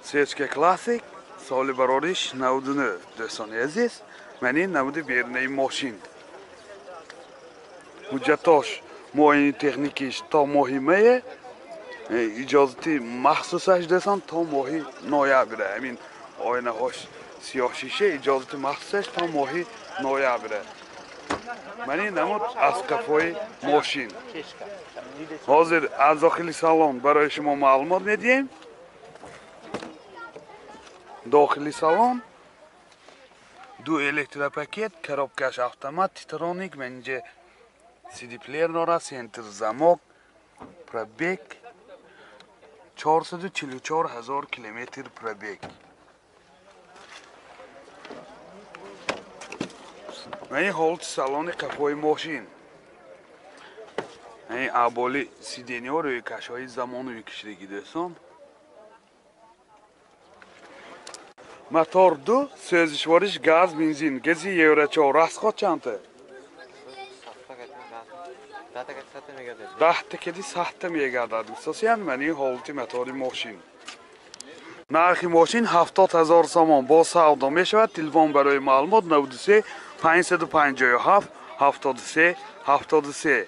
Сечка Классик соли барориш 99 дӯстони азиз. Ман ин намуди берунаи мошин. Ҳуҷҷатош муоини техникиш то моҳи мае, иҷозати махсусаш дӯстон то моҳи ноябре. Ҳамин оинаҳош сиёҳ шиша, иҷозати махсусаш то моҳи ноябре. Ман ин намуд аз қафои мошин. Ҳозир аз дохили салон барои шумо маълумот медиҳем. Дохили салон ду электропакет, коробкаш автомат, титроник, ман инҷа CD-плеер дорад, центр замок, пробег 444 ҳазор километр пробег. Ман ин ҳолати салони қафои мошин. Ин аболи сидениҳо рӯйкашҳои замонавӣ кишидагӣ дӯстон. Мотор 2, сӯзишвориш газ, бензин, гази Евро 4. Расход чандта? Даҳта кади сахта мегардад. Гуфтосиян ман ин ҳолати мотори мошин. Нархи мошин 70 ҳазор сомон бо савдо мешавад. Телефон барои маълумот 93 557 73 73.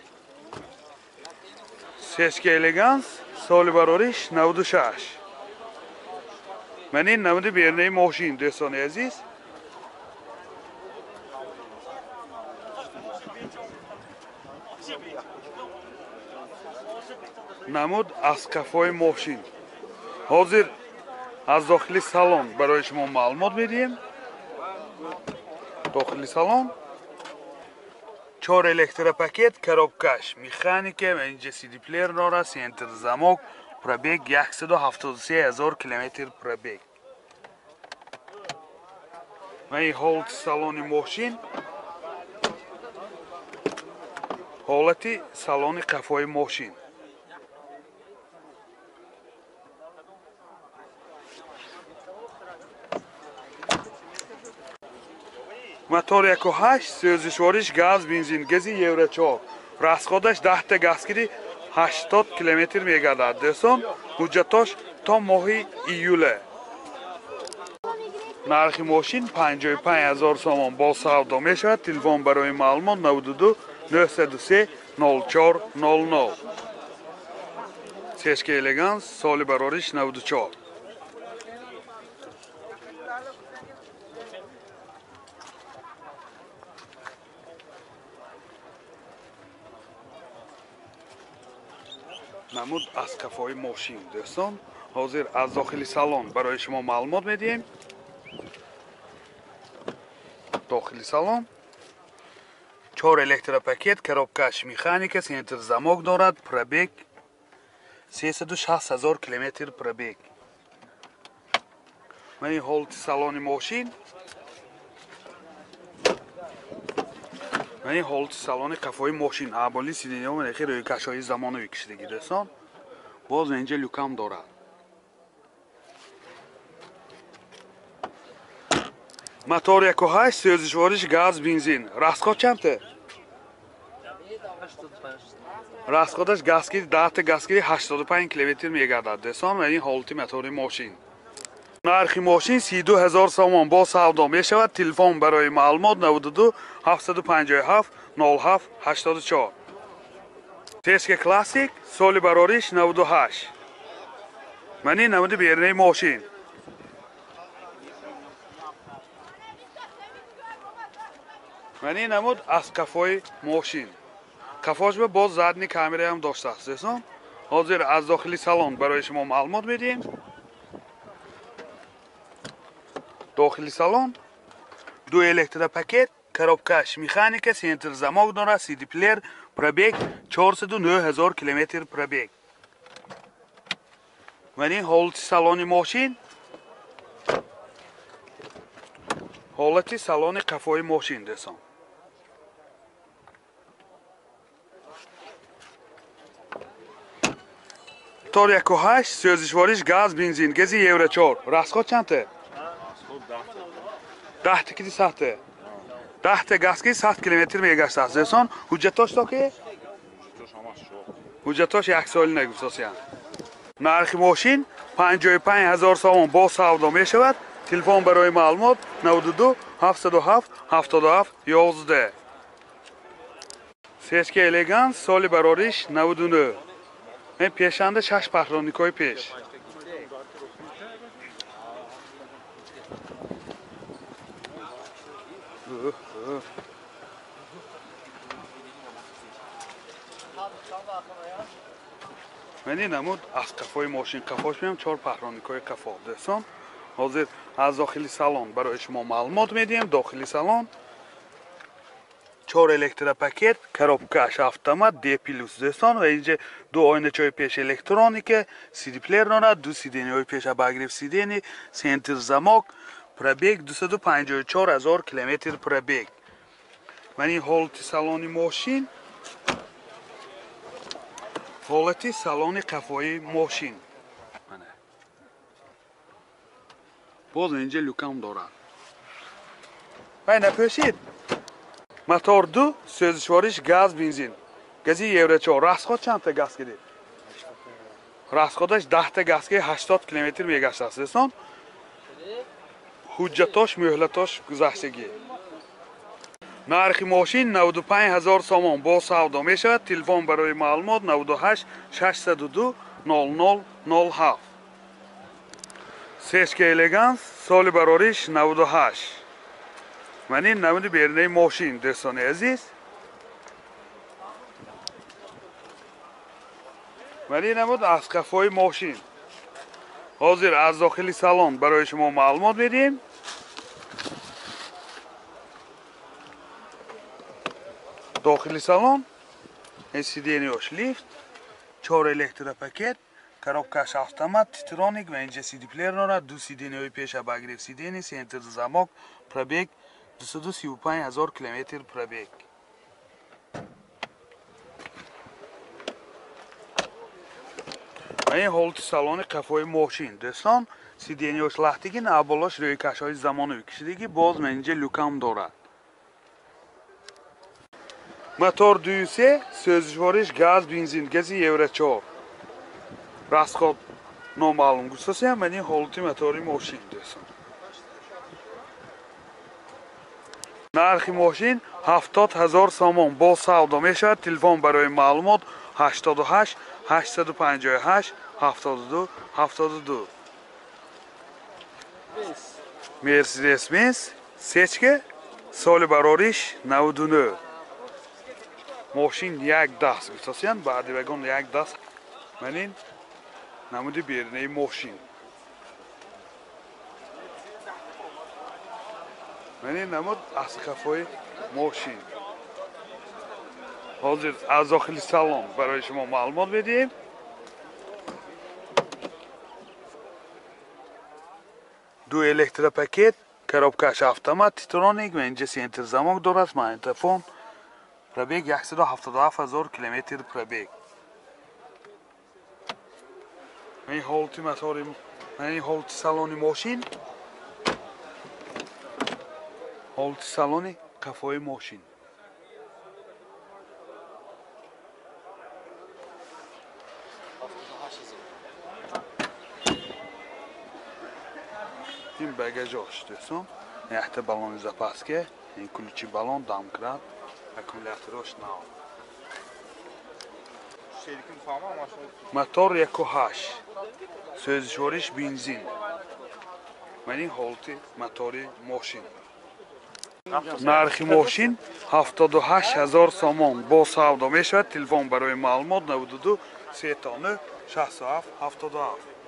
Сечка Элеганс соли барориш 96. Ман ин намуди берунаи мошин дӯстони азиз. Намуд аз қафои мошин. Ҳозир аз дохили салон барои шумо маълумот медиҳем. Дохили салон 4 электропакет, коробкаш механика, инҷа CD-плеер дорад, центр замок, пробег 173 ҳазор километр пробег. Ман ин ҳолати салони мошин, ҳолати салони қафои мошин. Мотор 1.8, сӯзишвориш газ, бензин, гази Евро 4. Расходаш 10 газгири 80 километр мегардад. Дӯстон, ҳуҷҷатош то моҳи июле. Нархи мошин 55 ҳазор сомон бо савдо мешавад. Телефон барои маълумот 92 903 04 00. Сечка Элеганс соли барориш 94. Намуд аз қафои мошин дӯстон. Ҳозир аз дохили салон барои шумо маълумот медиҳем. Дохили салон 4 электропакет, коробкаш механика, центр замок дорад, пробег 360 ҳазор километр пробег. Ман ин ҳолати салони мошин. Ман ин ҳолати салони қафои мошин. Аболи сидениҳо ман хеле рӯйкашҳои замонавӣ кишидагӣ дӯстон. Боз инҷа люкам дорад. Мотор 1.8, сӯзишвориш газ, бензин. Расход чандта? Расходаш газгири 10 газгири 85 километр мегардад дӯстон. Ва ин ҳолати мотори мошин. Нархи мошин 32 ҳазор сомон бо савдо мешавад. Телефон барои маълумот 92 757 07 84. Сечка Классик соли барориш 98. Ман ин намуди берунаи мошин. Ман ин намуд аз қафои мошин. Қафош ба боз задни камераам доштааст дӯстон. Ҳозир аз дохили салон барои шумо маълумот медиҳем. Дохили салон ду электропакет, коробкаш механика, центр замок дорад, CD-плеер, пробег 409 ҳазор километр пробег. Ман ин ҳолати салони мошин, ҳолати салони қафои мошин дӯстон. Мотор 1.8, сӯзишвориш газ, бензин, гази Евро 4. Расход чандта? 10 киди сахта. 10 газги 100 километр мегаштааст дӯстон. Ҳуҷҷатош то ки? Ҳуҷҷатош як соли нагуфтосиян. Нархи мошин 55 ҳазор сомон бо савдо мешавад. Телефон барои маълумот 92 707 77 11. Сечка Элеганс соли барориш 99. Ин пешанда 6 пахроникҳои пеш. Мани намуд аз қафои мошин қафош меам 4 пахроникҳои қафо. Дӯстон, ҳозир аз дохили салон барои шумо маълумот медиҳем. Дохили салон 4 электропакет, коробкаш автомат D+. Дӯстон, ва инҷа ду оиначаҳои пеш электроника, CD плеер дорад, ду сидениҳои пеш обогрев сидени, центр замок, пробег 254 ҳазор километр пробег. Мани ҳолати салони мошин, ҳолати салони қафои мошин. Боз инҷа люкам дорад. Вай напӯшид. Мотор 2, сӯзишвориш газ, бензин. Гази Евро 4. Расход чандта газ кидид? Расходаш 10та газ ки 80 километр мегаштааст. Дӯстон, ҳуҷҷатош, муҳлатош гузаштагӣ. Нархи мошин 95 ҳазор сомон бо савдо мешавад. Телефон барои маълумот 98 602 00 07. Сечка Элеганс соли барориш 98. Ман ин намуди берунаи мошин, дӯстони азиз. Ман ин намуд аз қафои мошин. Ҳозир аз дохили салон барои шумо маълумот медиҳем. Дохили салон сидениёш лифт, 4 электропакет, коробкаш автомат, титроник ва инҷа CD плеер дорад, ду сидениҳои пеш обогрев сидени, центр замок, пробег 235 ҳазор километр пробег. Ва ин ҳолати салони қафои мошин. Дӯстон, сидениёш лахтигӣ, аболош рӯйкашҳои замонавӣ кишидагӣ, боз ман инҷа люкам дорад. Мотор 2.3, сӯзишвориш газ, бензин, гази Евро 4. Расход номаълум гуфтасиям, ман ин ҳолати мотори мошин, дӯстон. Нархи мошин 70 ҳазор сомон бо савдо мешавад. Телефон барои маълумот 88 858 72 72. Мерседес-Бенз Сечка соли барориш 99. Мошин як даст гуфтасиян, баъди вагон як даст. Ман ин намуди берунаи мошин. Ман ин намуд аз қафои мошин. Ҳозир аз дохили салон барои шумо маълумот медиҳем. Ду электропакет, коробкаш автомат, титроник ва инҷа центр замок дорад, магнитофон. Пробег 177 ҳазор километр пробег. Ин ҳолати мотори, ин ҳолати салони мошин, ҳолати салони қафои мошин. Ин багажош, дӯстон, якта баллони запаска, ин ключи баллон, домкрат, аккумуляторош нав. Мотор 1.8, сӯзишвориш бензин. Ман ин ҳолати мотори мошин. Нархи мошин 78 ҳазор сомон бо савдо мешавад. Телефон барои маълумот 92 39 67 77.